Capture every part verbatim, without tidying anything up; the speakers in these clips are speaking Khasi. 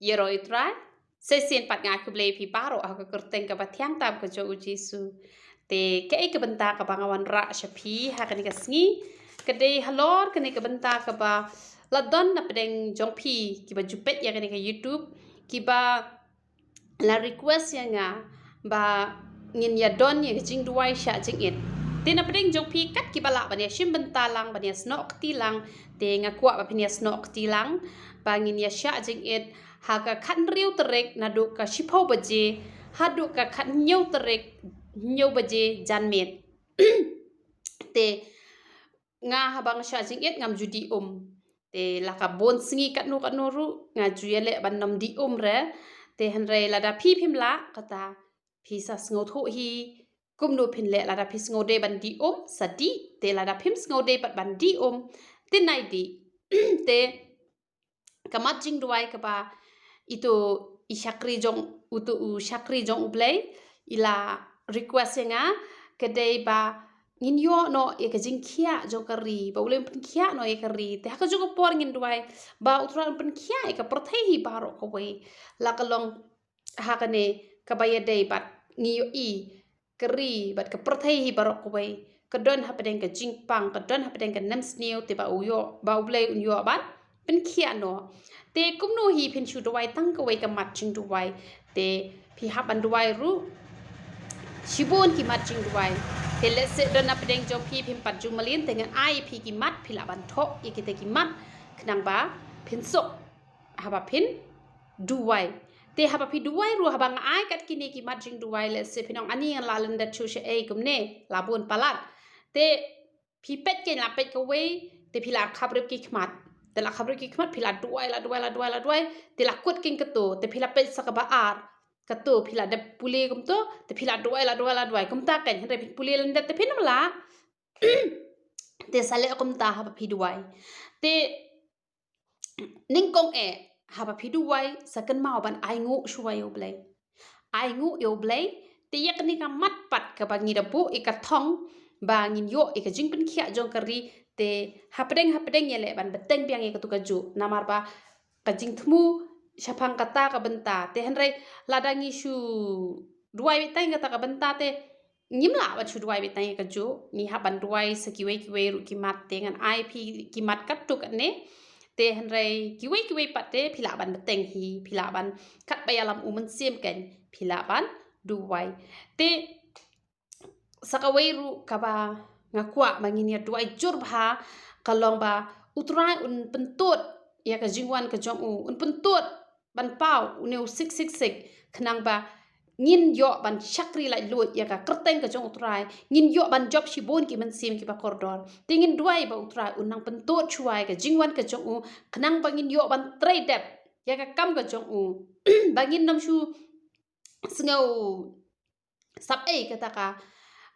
Ïaroh ïa u Trai. Shisien pat nga ai khublei ïa phi baroh ha ka kyrteng kaba thiang tam ka jong u Jisu. Te kaei ka bynta kaba nga wanrah sha phi ha kane ka sngi, ka dei halor kane ka bynta kaba la don na pdeng jong phi kiba ju peit ïa kane ka YouTube, kiba la request ïa nga ba ngin ïa don ïa ka jingduwai shah jingit. Te na pdeng jong phi kat kiba lah ban ïa shim bynta lang, ban ïa snoh kti lang, te nga kwah ba phin ïa snoh kti lang ba ngin ïa shah jingit ha ka khathynriew tarik naduh ka shiphew baje haduh ka khathynñiew tarik hynñiew baje janmiet. Te nga haba nga shah jingit ngam ju dih um. Te la ka bun sngi katno katno ruh nga ju ïaleh ban nym dih um re. Te hynrei lada phi phim lah, kata phi sa sngewthuh hi kumno phin leh. Lada phi sngew dei ban dih um, sa dih. Te lada phim sngew dei pat ban dih um, te nai dih. Te ka mat jingduwai kaba ito i shakri jong, uto u shakri jong U Blei i la request ïa nga, ka dei ba ngin ïoh noh ïa ka jingkhiah jong ka ri, ba U Blei un pynkhiah noh ïa ka ri. Te ha ka jong ka por ngin duwai ba U Trai un pynkhiah ïa ka pyrthei hi baroh kawei. La ka long ha kane kaba ïadei bad ngi ïohi ka ri bad ka pyrthei hi baroh kawei ka don hapdeng ka jingpang, ka don hapdeng ka nemsniew, te ba u ïoh, ba U Blei un ïoh ban pynkhiah noh. Te kumno hi phin shu duwai tang kawei ka mat jingduwai. Te phi hap ban duwai ruh shibun ki mat jingduwai. Te lehse don hapdeng jong phi phim pat ju mlien, te ngan ai phi ki mat, phi lah ban thoh ïa kita ki mat khnang ba phin suk haba phin duwai. Te haba phi duwai ruh, haba nga ai kat kine ki mat jingduwai, lehse phin ong ani ngan la lyndet shuh shaei kumne, la bun palat. Te phi peit, kein la peit kawei, te phi la khaprip ki khmat. Te la khaprip ki khmat, phi la duwai, la duwai, la duwai, la duwai. Te la kut kein kato, te phi la peit sa kaba ar. Kato phi la dep pule kumto, te phi la duwai, la duwai, la duwai. Kumta kein, hynrei phin pule lyndet te phin ym lah. Te sa leh kumta haba phi duwai. Te nyngkong eh, haba phi duwai, sa kynmaw ban ainguh shuwa ïa U Blei. Ainguh ïa U Blei, te ïa kane ka mat pat kaba ngi da buh ïa ka thong ba ngin ïoh ïa ka jingpynkhiah jong ka ri, te hapdeng hapdeng ïaleh ban bteng biang ïa kato kajuh. Namar ba ka jingthmu shaphang kata ka bynta. Te hynrei lada ngi shu duwai beit tang ïa kata ka bynta, te ngim lah ban shu duwai beit tang ïa kajuh, ngi hap ban duwai sa kiwei kiwei ruh ki mat. Te ngan ai phi ki mat katto katne. Te hynrei kiwei kiwei pat te phi lah ban bteng hi, phi lah ban, katba ïalam U Mynsiem kein, phi lah ban duwai. Te sa kawei ruh kaba nga kwah ba ngin ïa duwai jur bha ka long ba U Trai un pyntud ïa ka jingwan ka jong u, un pyntud ban paw une u six six six, khnang ba ngin ïoh ban shakri laitluid ïa ka kyrteng ka jong U Trai, ngin ïoh ban jop shibun ki mynsiem kiba kordor. Te ngin duwai ba U Trai un nang pyntud shuwa ïa ka jingwan ka jong u, khnang ba ngin ïoh ban trei dep ïa ka kam ka jong u. Ba ngin nym shu sngew sap ei kata ka,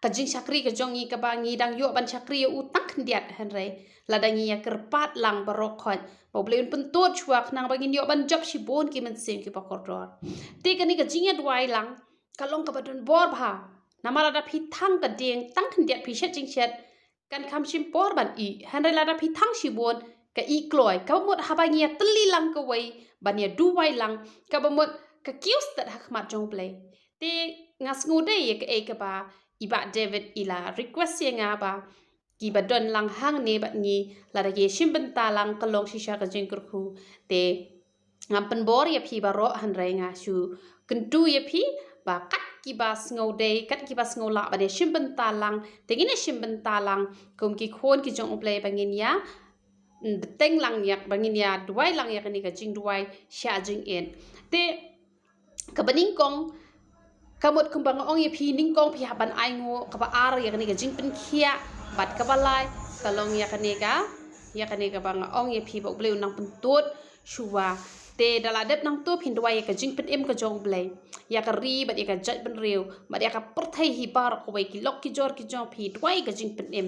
ka jingshakri ka jong ngi kaba ngi dang ïoh ban shakri ïa u tang khyndiat, hynrei lada ngi ïa kyrpad lang baroh khoit ba U Blei un pyntud shuwa khnang ba ngin ïoh ban jop shibun ki mynsiem kiba kordor. Te kane ka jingïaduwai lang ka long kaba don bor bha. Namar lada phi thang ka dieng tang khyndiat phi shet jingshet, kan kham shim por ban ih. Hynrei lada phi thang shibun, ka ih kloi. Kaba mut haba ngi ïa tylli lang kawei ban ïa duwai lang, kaba mut ka kiew stet ha khmat jong U Blei. Te nga sngew dei ïa kaei kaba i Bah David i la request ïa nga ba kiba don lang hangne bad ngi, lada ki shim bynta lang ka long shisha ka jingkyrkhu. Te ngam pynbor ïa phi baroh, hynrei nga shu kyntu ïa phi ba kat kiba sngew dei, kat kiba sngew lah ban ïa shim bynta lang, te ngin ïa shim bynta lang kum ki khun ki jong U Blei ba ngin ïa, mm, bteng lang ïa, ba ngin ïa duwai lang ïa kane ka jingduwai shah jingit. Te kaba nyngkong, ka mut kumba nga ong ïa phi, nyngkong phi hap ban ainguh, kaba ar ïa kane ka jingpynkhiah, bad kaba lai ka long ïa kane ka, ïa kane kaba nga ong ïa phi ba U Blei un nang pyntud shuwa. Te da la dep nangto phin duwai ïa ka jingpynim ka jong U Blei ïa ka ri bad ïa ka jaitbynriew bad ïa ka pyrthei hi baroh kawei, ki lok ki jor ki jong phi, duwai ïa ka jingpynim.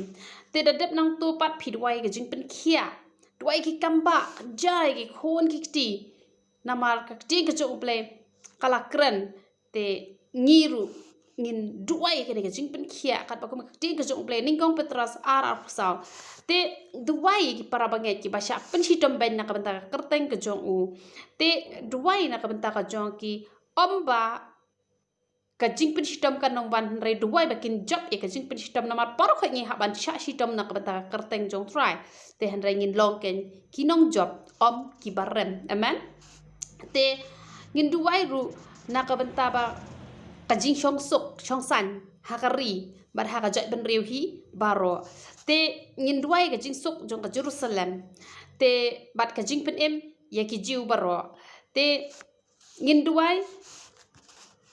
Te da dep nangto pat phi duwai ïa ka jingpynkhiah, duwai ïa ki kam ba, jia ïa ki khun ki kti. Namar ka ktien ka jong U Blei ka la kren, te ngi ruh ngin duwai kane ka jingpynkhiah katba kum ka ktien ka jong U Blei, nyngkong Petros ar, arphew saw. Te duwai ki para bangeit kiba shah pynshitom beiñ na ka bynta ka kyrteng ka jong u. Te duwai na ka bynta ka jong ki, ym ba ka jingpynshitom kan ym wan, hynrei duwai ba kin jop ïa ka jingpynshitom, namar baroh khoit ngi hap ban shah shitom na ka bynta ka kyrteng jong U Trai. Te hynrei ngin long kein ki nongjop, ym kiba rem. Amen. Te ngin duwai ruh na ka bynta ba ka jingshongsuk shongsaiñ ha ka ri bad ha ka jaitbynriew hi baroh. Te ngin duwai ka jingsuk jong ka Jerusalem. Te bad ka jingpynim ïa ki Jiw baroh. Te ngin duwai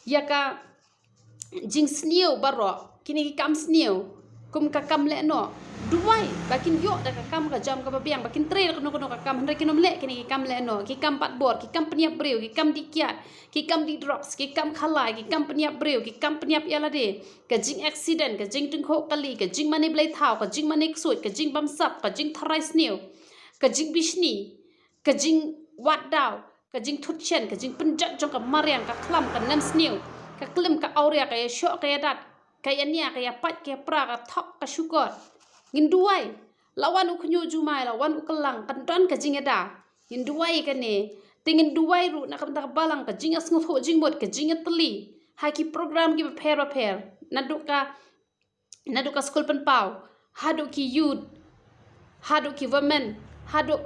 ïa ka jingsniew baroh, kine ki kam sniew, kum ka kam lehnoh. Duwai ba kin ïoh da ka kam ka jam kaba biang, ba kin trei da kano kano ka kam, hynrei kin ym leh kine ki kam lehnoh, ki kam pat bor, ki kam pynïap briew, ki kam dih kiad, ki kam dih drugs, ki kam khalai, ki kam pynïap briew, ki kam pynïap ïa lade, ka jing accident, ka jingtyngkhuh kali, ka jingmane blei thaw, ka jingmane ksuid, ka jingbamsap, ka jingtharai sniew, ka jingbishni, ka jingwad daw, ka jingthut shen, ka jingpynjot jong ka mariang, ka khlam, ka nemsniew, ka klim, ka awria, ka ïashoh, ka ïadat, ka ïania, ka ïapait, ka ïapra, ka thok, ka shukor. Ngin duwai, la wan u khñiuh jumai, la wan u kyllang, kan don ka jingïada. Ngin duwai kane. Te ngin duwai ruh na ka bynta ka balang, ka jingïasngewthuh jingmut, ka jingïatylli ha ki program kiba pher ba pher, naduh ka naduh ka skul pynpaw, haduh ki youth, haduh ki women, haduh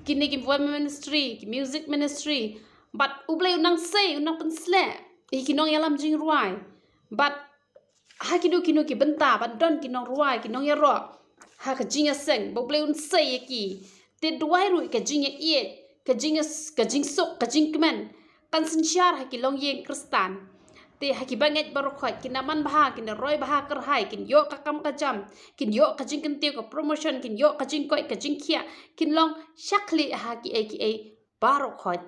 kine ki women ministry, ki music ministry. Bad U Blei u nang sei, u nang pynsleh ïa ki nongïalam jingrwai. Bad ha kino kino ki bynta ban don ki nongrwai, ki nongïaroh ha ka jingïaseng, ba U Blei un sei ïa ki. Te duwai ruh ka jingïaieit, ka jing, ka jingsuk, ka jingkmen kan synshar ha ki longïing Khristan. Te ha ki bangeit baroh khoit kin da man bha, kin da roi bha kyrhai, kin ïoh ka kam ka jam, kin ïoh ka jingkyntiew, ka promotion, kin ïoh ka jingkoit ka jingkhiah, kin long shakli ha kiei kiei baroh khoit.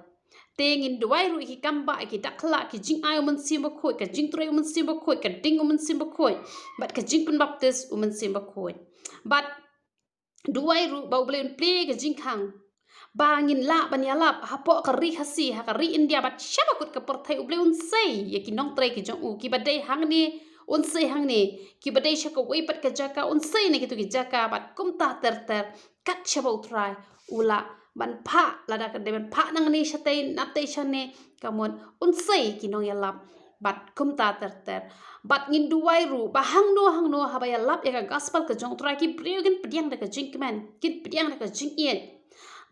Te ngin duwai ruh ki kam ba ki dak khlak, ki jingai U Mynsiem Bakhuid, ka jingtrei U Mynsiem Bakhuid, ka ding U Mynsiem Bakhuid, bad ka jingpynbaptis U Mynsiem Bakhuid. Bad duwai ruh ba U Blei un plie ka jingkhang ba ngin lah ban ïalap hapoh ka ri Khasi, ha ka ri India, bad sha bakut ka pyrthei. U Blei un sei ïa ki nongtrei ki jong u, kiba dei hangne un sei hangne, kiba dei sha kawei pat ka jaka un sei na kito ki jaka, bad kumta ter ter, kat shaba U Trai u lah ban phah, lada ka dei ban phah nangne shatei, natei shane, ka mut un sei ki nongïalap. Bad kumta ter ter. Bad ngin duwai ruh ba hangno hangno haba ïalap ïa ka gospel ka jong U Trai, ki briew kin pdiang da ka jingkmen, kin pdiang da ka jingïeit.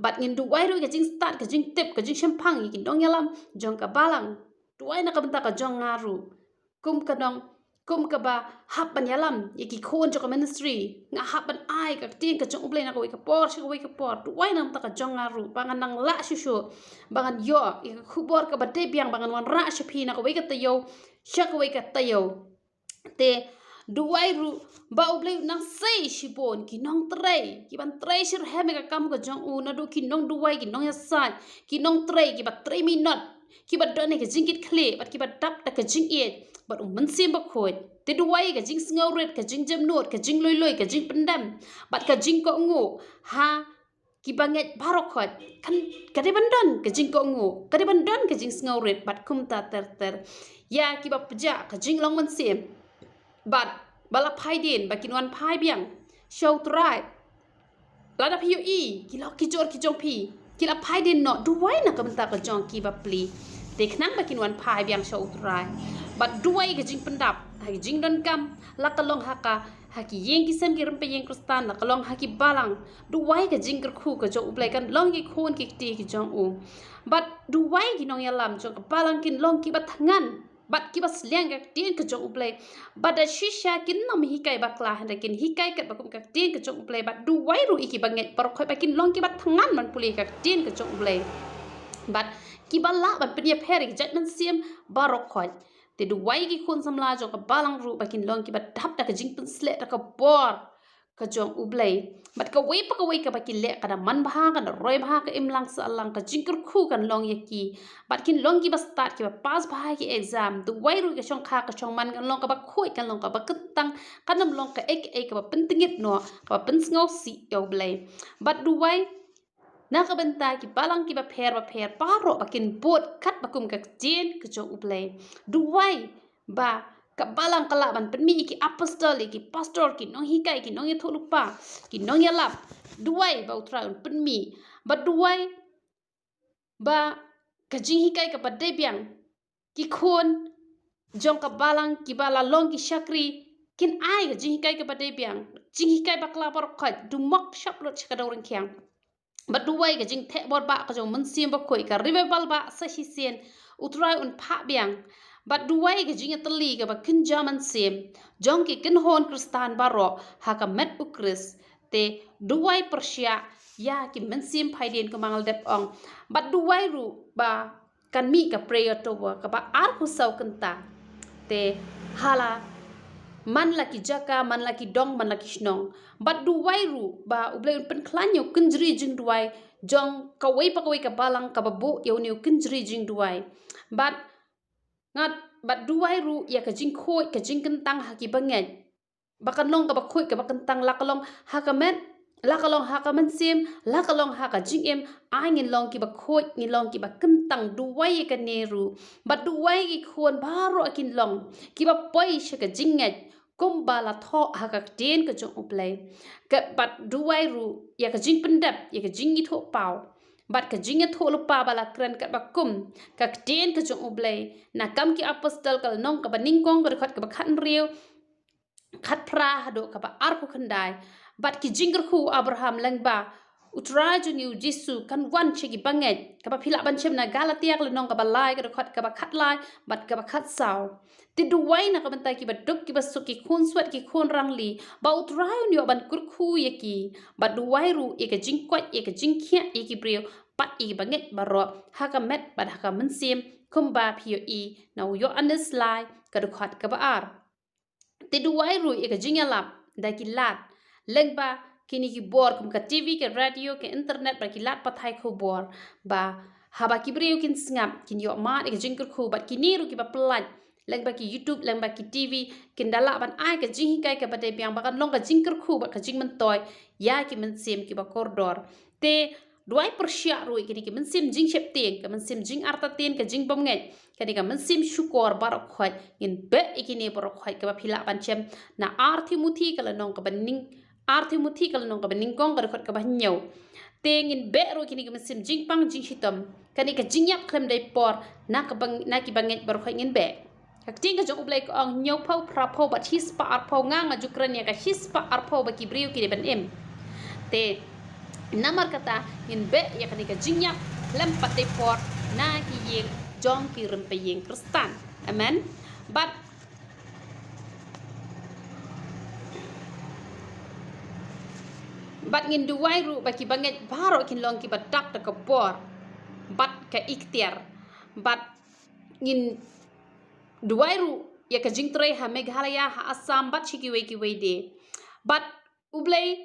Bad ngin duwai ruh ka jingstad, ka jingtip, ka jingshemphang ïa ki nongïalam jong ka balang. Duwai na ka bynta ka jong nga ruh, kum ka nong, kum kaba hap ban ïalam ïa ki khun jong ka ministry. Nga hap ban ai ka ktien ka jong U Blei na kawei ka por sha kawei ka por. Duwai na ka bynta ka jong nga ruh ba ngan nang lah shuh shuh ba ngan ïoh ïa ka khubor kaba dei biang, ba ngan wanrah sha phi na kawei ka taïew sha kawei ka taïew. Te duwai ruh ba U Blei un nang sei shibun ki nongtrei kiban trei shitrhem ïa ka kam ka jong u, naduh ki nongduwai, ki nongïasaid, ki nongtrei kiba trei minot, kiba don ïa ka jingkitkhlieh, bad kiba dap da ka jingïeit bad U Mynsiem Bakhuid. Te duwai ka jingsngewrit, ka jingjemnud, ka jingluilui, ka jingpyndem, bad ka jingkohnguh ha ki bangeit baroh khoit. Kan, ka dei ban don ka jingkohnguh, ka dei ban don ka jingsngewrit, bad kumta ter ter. Ïa kiba pjah ka jinglong mynsiem, bad ba la phai dien ba kin wan phai biang sha U Trai. Lada phi ïohi ki lok ki jor ki jong phi ki la phai dien noh, duwai na ka bynta ka jong ki bapli, te khnang ba kin wan phai biang sha U Trai. Bad duwai ka jingpyndap ha ki jingdonkam, la ka long ha ka, ha ki ïing ki sem, ki rympei ïing Khristan, la ka long ha ki balang. Duwai ka jingkyrkhu ka jong U Blei kan long ki khun ki kti ki jong u. Bad duwai ki nongïalam jong ka balang kin long kiba thngan bad kiba sliang ka ktien ka jong U Blei. Bad da shisha kin nym hikai bakla, hynrei kin hikai katba kum ka ktien ka jong U Blei. Bad duwai ruh ïa ki bangeit baroh khoit ba kin long kiba thngan ban pule ka ktien ka jong U Blei, bad kiba lah ban pynïapher ïa ki jait mynsiem baroh khoit. Te duwai ïa ki khun samla jong ka balang ruh ba kin long kiba dap da ka jingpynshlur da ka bor ka jong U Blei. Bad kawei pa kawei kaba ki leh kan da man bha, kan da roi bha ka imlang sahlang, ka jingkyrkhu kan long ïa ki. Bad kin long kiba stad, kiba pass bha ki exam. Duwai ruh ka shongkha ka shongman kan long kaba khuid, kan long kaba kyntang, kan ym long kaei kaei kaba pyntngit noh, kaba pynsngewsih ïa U Blei. Bad duwai na ka bynta ki balang kiba pher bapher baroh ba kin bud katba kum ka ktien ka jong U Blei. Duwai ba ka balang ka lah ban pynmih ïa ki apostol, ïa ki pastor, ki nonghikai, ki nongïathuhlypa, ki nongïalap. Duwai ba U Trai un pynmih. Bad duwai ba ka jinghikai kaba dei biang, ki khun jong ka balang kiba la long ki shakri kin ai ka jinghikai kaba dei biang, jinghikai bakla baroh khoit, dumok shaphrang sha ka dong ryngkhiang. Bad duwai ka jingtheh bor ba ka jong Mynsiem Bakhuid, ka revival ba sa shisien U Trai un phah biang. Bad duwai ka jingïatylli kaba kynja mynsiem jong ki kynhun Khristan baroh ha ka met U Khrist. Te duwai pyrshah ïa ki mynsiem phaidien kumba nga la dep ong. Bad duwai ruh ba kan mih ka prayer tower kaba arphew saw kynta. Te ha la man la ki jaka, man la ki dong, man la ki shnong. Bad duwai ruh ba U Blei un pynkhlaiñ ïa u kynjri jingduwai jong kawei pa kawei ka balang kaba buh ïa une u kynjri jingduwai. Bad ngat, bad duwai ruh ïa ka jingkhuid ka jingkyntang ha ki bangeit. Ba kan long kaba khuid kaba kyntang, la ka long ha ka met, la ka long ha ka mynsiem, la ka long ha ka jingim. Ai ngin long kiba khuid, ngin long kiba kyntang. Duwai ïa kane ruh. Bad duwai ki khun baroh kin long kiba poi sha ka jingngeit kumba la thoh ha ka ktien ka jong U Blei. Ka, bad duwai ruh ïa ka jingpyndep ïa ka jingithuhpaw bad ka jingïathuhlypa ba la kren katba kum ka ktien ka jong U Blei. Na Kam ki Apostol ka lynnong kaba nyngkong, ka dkhot kaba khathynriew, khatphra haduh kaba arphew khyndai. Bad ki jingkyrkhu u Abraham lyngba U Trai jong ngi U Jisu kan wan sha ki bangeit, kaba phi lah ban shem na Galatia ka lynnong kaba lai, ka dkhot kaba khatlai bad kaba khatsaw. Te duwai na ka bynta kiba duk kiba suk, ki khun swet, ki khun rangli, ba U Trai un ïoh ban kyrkhu ïa ki. Bad duwai ruh ïa ka jingkoit, ïa ka jingkhiah ïa ki briew bad ïa ki bangeit baroh ha ka met bad ha ka mynsiem, kumba phi ïohi na u Ïoannis lai, ka dkhot kaba ar. Te duwai ruh ïa ka jingïalap da ki lad lyngba kine ki bor kum ka T V, ka radio, ka internet bad ki lad pathai khubor, ba haba ki briew kin sngap, kin ïoh mad ïa ka jingkyrkhu. Bad kine ruh kiba pyllait lyngba ki YouTube, lyngba ki T V, kin da lah ban ai ka jinghikai kaba dei biang ba kan long ka jingkyrkhu bad ka jingmyntoi ïa ki mynsiem kiba kordor. Te duwai pyrshah ruh ïa kine ki mynsiem jingsheptieng, ka mynsiem jingartatien, ka jingbymngeit, kane ka mynsiem shukor baroh khoit. Ngin beh ïa kine baroh khoit, kaba phi lah ban shem na Ar Timothi ka lynnong kaba nyng-, Ar Timothi ka lynnong kaba nyngkong, ka dkhot kaba hynñiew. Te ngin beh ruh ïa kine ki mynsiem jingpang jingshitom, kane ka jingïap khlem dei por na ka bang-, na ki bangeit baroh khoit ngin beh. Ka ktien ka jong U Blei ka ong, hynñiewphew, phraphew bad shispah arphew. Nga, nga ju kren ïa ka shispah arphew ba ki briew ki dei ban im. Te namar kata ngin beh ïa kane ka jingïap khlem pat dei por na ki ïing jong ki rympei ïing Khristan. Amen. Bad, bad ngin duwai ruh ba ki bangeit baroh kin long kiba dak da ka bor bad ka iktiar. Bad ngin duwai ruh ïa ka jingtrei ha Meghalaya, ha Assam bad sha kiwei kiwei de. Bad U Blei,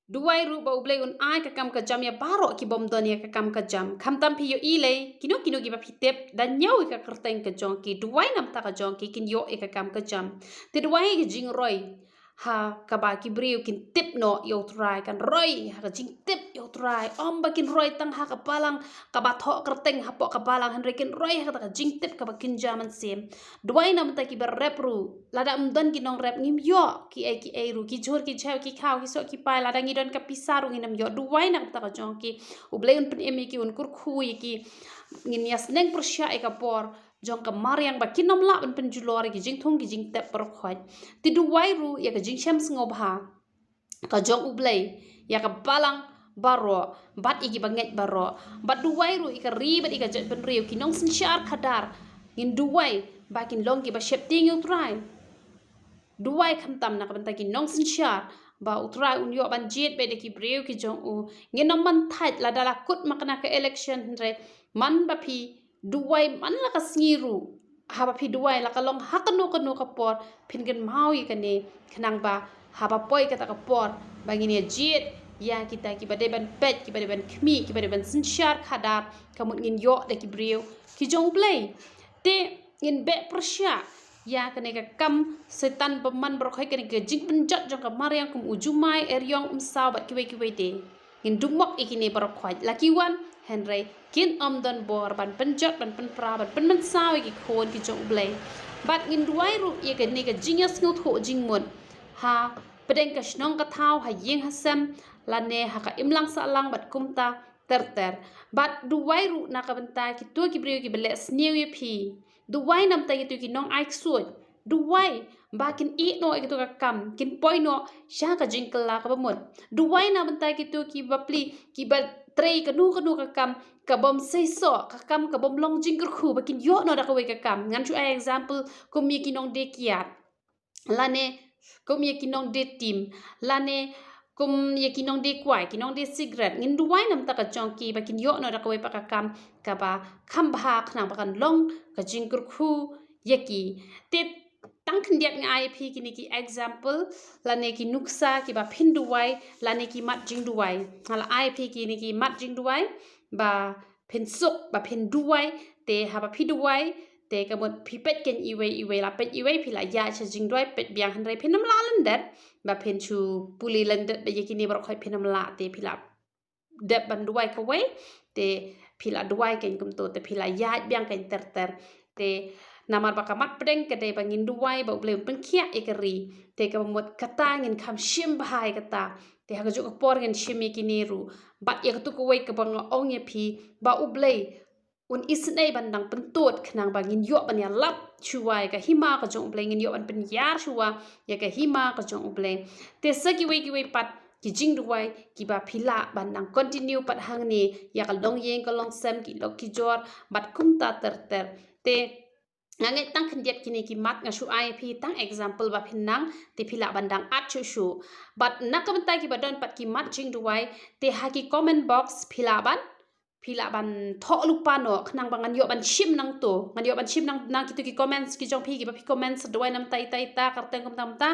duwai ruh ba U Blei un ai ka kam ka jam ïa baroh ki bym don ïa ka kam ka jam. Khamtam phi ïohi lei, kino kino kiba phi tip, da ñiew ïa ka kyrteng ka jong ki, duwai namar ka jong ki, kin ïoh ïa ka kam ka jam. Te duwai ïa ka jingroi ha kaba ki briew kin tip noh ïa U Trai, kan roi ha ka jingtip ïa U Trai. Ym ba kin roi tang ha ka balang kaba thoh kyrteng hapoh ka balang, hynrei kin roi ha kata ka jingtip kaba kynja mynsiem. Duwai namar kiba rep ruh, lada ym don ki nongrep ngim ïoh kiei kiei ruh, ki jhur ki jhew, ki khaw, ki soh ki pai. Lada ngi don ka pisa ruh ngin ym ïoh. Duwai namar ka jong ki, U Blei un pynim ïa ki, un kyrkhu ïa ki. Ngin ïa sneng pyrshah ïa ka por jong ka mariang ba kin ym lah ban pynjulor ïa ki jingthung ki jingtep baroh khoit. Te duwai ruh ïa ka jingshem sngewbha ka jong U Blei ïa ka balang baroh bad ïa ki bangeit baroh. Bad duwai ruh ïa ka ri bad ïa ka jaitbynriew, ki nongsynshar khadar. Ngin duwai ba kin long kiba sheptieng ïa U Trai. Duwai khamtam na ka bynta ki nongsynshar, ba U Trai un ïoh ban jied beit da ki briew ki jong U. Ngin ym ban thait lada la kut ma kane ka election, hynrei man ba phi duwai man la ka sngi ruh. Haba phi duwai, la ka long ha kano kano ka por, phin kynmaw ïa kane, khnang ba haba poi kata ka por ba ngin ïa jied ïa kita kiba dei ban peit, kiba dei ban khmih, kiba dei ban synshar khadar, ka mut ngin ïoh da ki briew ki jong U Blei. Te ngin beh pyrshah ïa kane ka kam Soitan bymman baroh khoit, kane ka jingpynjot jong ka mariang kum u jumai, eriong, umsaw bad kiwei kiwei de. Ngin dumok ïa kine baroh khoit. La ki wan, Hynrei kin ym don bor ban pynjot, ban pynpra, ban pynmynsaw ïa ki khun ki jong U Blei. Bad ngin duwai ruh ïa kane ka jingïasngewthuh jingmut ha pdeng ka shnong ka thaw, ha ïing ha sem, lane ha ka imlang sahlang bad kumta ter ter. Bad duwai ruh na ka bynta kito ki briew kiba leh sniew ïa phi. Duwai na bynta kito ki nongai ksuid. Duwai ba kin ïeh noh ïa kito ka kam, kin poi noh sha ka jingkylla kaba mut. Duwai na bynta kito ki bapli kiba trei kano kano ka kam ka bym seisoh, ka kam ka bym long jingkyrkhu, ba kin ïoh noh da kawei ka kam. Ngan shu ai example kum ïa ki nongdie kiad, lane kum ïa ki nongdie tim, lane kum ïa ki nongdie kwai, ki nongdie sikret. Ngin duwai na bynta ka jong ki ba kin ïoh noh da kawei pat ka kam kaba kham bha, khnang ba kan long ka jingkyrkhu ïa ki. Te tang khyndiat nga ai ïa phi kine ki example, lane ki nuksa kiba phin duwai, lane ki mat jingduwai. Nga la ai ïa phi kine ki mat jingduwai ba phin suk, ba phin duwai. Te haba phi duwai, te ka mut phi peit keiñ iwei iwei, la peit iwei, phi la ïaid sha jingduwai, peit biang, hynrei phin ym lah lyndet ba phin shu pule lyndet bad ïa kine baroh khoit, phin ym lah. Te phi la dep ban duwai kawei, te phi la duwai keiñ kumto, te phi la ïaid biang keiñ ter ter. Te namar ba ka mat pdeng ka dei ba ngin duwai ba U Blei un pynkhiah ïa ka ri. Te kaba mut kata ngin kham shim bha ïa kata. Te ha kajuh ka por ngin shim ïa kine ruh. Bad ïa katu kawei kaba nga ong ïa phi, ba U Blei un isynei ban dang pyntud, khnang ba ngin ïoh ban ïalap shuwa ïa ka hima ka jong U Blei, ngin ïoh ban pynïar shuwa ïa ka hima ka jong U Blei. Te sa kiwei kiwei pat ki jingduwai kiba phi lah ban dang continue pat hangne, ïa ka longïing ka longsem, ki lok ki jor bad kumta ter ter. Te nga ngeit tang khyndiat kine ki mat, nga shu ai ïa phi tang example ba phin nang, te phi lah ban dang add shuh shuh. Bad na ka bynta kiba don pat ki mat jingduwai, te ha ki comment box phi lah ban, phi lah ban thoh lypa noh, khnang ba ngan ïoh ban shim nangto, ngan ïoh ban shim nang, na kito ki comments ki jong phi kiba phi comments duwai na bynta ita ita, kyrteng kumta kumta.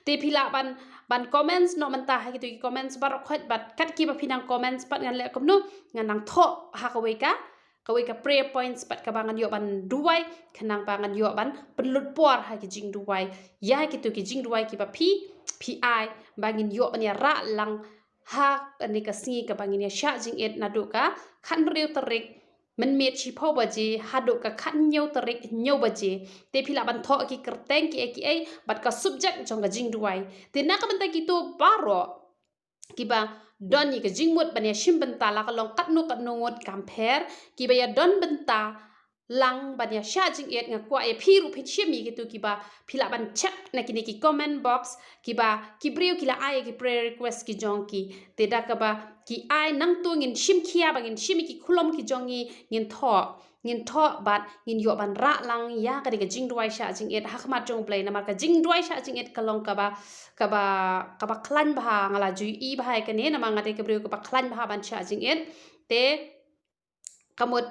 Te phi lah ban, ban comments noh mynta ha kito ki comments baroh khoit, bad kat kiba phi nang comments pat ngan leh kumno, ngan nang thoh ha kawei ka, kawei ka prayer points pat kaba ngan ïoh ban duwai, khnang ba ngan ïoh ban pynlut por ha ki jingduwai ïa kito ki jingduwai kiba phi, phi ai, ba ngin ïoh ban ïarah lang ha kane ka sngi kaba ngin ïa shah jingit naduh ka khathynriew tarik mynmiet shiphew baje haduh ka khathynñiew tarik hynñiew baje. Te phi lah ban thoh ki kyrteng kiei kiei bad ka subject jong ka jingduwai. Te na ka bynta kito baroh kiba don ïa ka jingmut ban ïa shim bynta, la ka long katno katno ngut kam pher, kiba ïa don bynta lang ban ïa shah jingit, nga kwah ïa phi ruh phin shim ïa kito kiba phi lah ban check na kine ki comment box, kiba ki briew ki la ai ïa ki prayer request ki jong ki. Te da kaba ki ai nangto ngin shim khia ba ngin shim ïa ki khulom ki jong ngi, ngin thoh, ngin thoh bad ngin ïoh ban rah lang ïa kane ka jingduwai shah jingit ha khmat jong U Blei, namar ka jingduwai shah jingit ka long kaba, kaba, kaba khlaiñ bha. Nga la ju ïohi bha ïa kane, namar nga dei ka briew kaba khlaiñ bha ban shah jingit. Te ka mut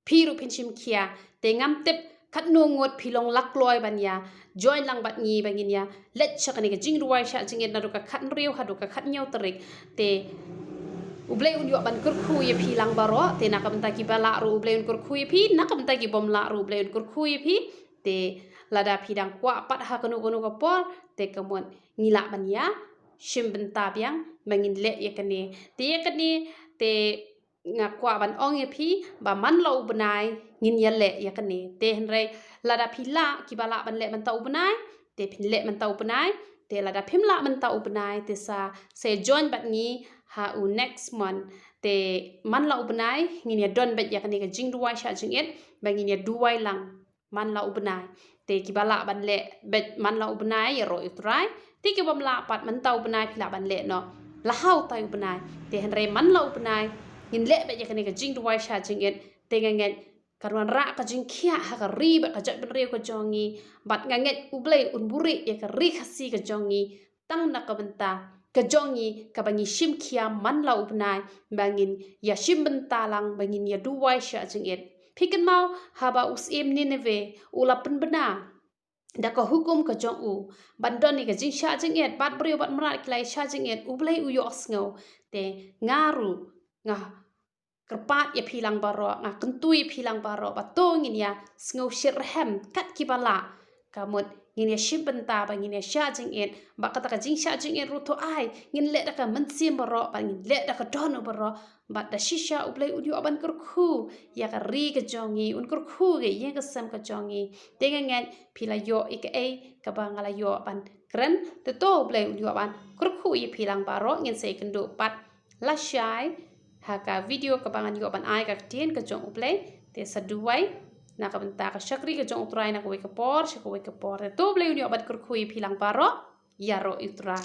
phi ruh phin shim khia. Te ngam tip katno ngut phi long lakloi ban ïa join lang bad ngi ba ngin ïa leit sha kane ka jingduwai shah jingit naduh ka khathynriew haduh ka khathynñiew tarik. Te U Blei un ïoh ban kyrkhu ïa phi lang baroh. Te na ka bynta kiba lah ruh U Blei un kyrkhu ïa phi, na ka bynta ki bym lah ruh U Blei un kyrkhu ïa phi. Te lada phi dang kwah pat ha kano kano ka por, te ka mut ngi lah ban ïa shim bynta biang ba ngin leh ïa kane. Te ïa kane te nga kwah ban ong ïa phi ba man la u bnai ngin ïa leh ïa kane. Te hynrei lada phi lah, kiba lah ban leh mynta u bnai, te phin leh mynta u bnai. Te lada phim lah mynta u bnai, te sa, sa join bad ngi ha u next month. Te man la u bnai ngin ïa don beit ïa kane ka jingduwai shah jingit ba ngin ïa duwai lang man la u bnai. Te kiba lah ban leh beit man la u bnai, ïaroh ïa U Trai. Te ki bym lah pat, mynta u bnai phi lah ban leh noh la ha utai u bnai. Te hynrei man la u bnai ngin leh beit ïa kane ka jingduwai shah jingit. Te nga ngeit kan wanrah ka jingkhiah ha ka ri bad ka jaitbynriew ka jong ngi. Bad nga ngeit U Blei un buhrieh ïa ka ri Khasi ka jong ngi tang na ka bynta ka jong ngi, kaba ngi shim khia man la u bnai ba ngin ïa shim bynta lang, ba ngin ïa duwai shah jingit. Phi kynmaw haba u syiem Nineveh u la pynbna da ka hukum ka jong u ban don ïa ka jingshah jingit, bad briew bad mrad ki la ïa shah jingit, U Blei u ïohsngew. Te nga ruh nga kyrpad ïa phi lang baroh, nga kyntu ïa phi lang baroh ba to ngin ïa sngewsih rhem kat kiba lah. Ka mut ngin ïa shim bynta ba ngin ïa shah jingit, ba kata ka jingshah jingit ruh to ai ngin leh da ka mynsiem baroh, ba ngin leh da ka dohnud baroh, ba da shisha U Blei un ïoh ban kyrkhu ïa ka ri ka jong ngi, un kyrkhu ïa ka ïing ka sem ka jong ngi. Te nga ngeit phi la ïoh ïa kaei kaba nga la ïoh ban kren, te to U Blei un ïoh ban kyrkhu ïa phi lang baroh. Ngin sa ïakynduh pat lashai ha ka video kaba ngan ïoh ban ai ka ktien ka jong U Blei. Te sa duwai na ka bynta ka shakri ka jong U Trai na kawei ka por sha kawei ka por. Te to U Blei un ïoh ban kyrkhu ïa phi lang baroh. Ïaroh ïa U Trai.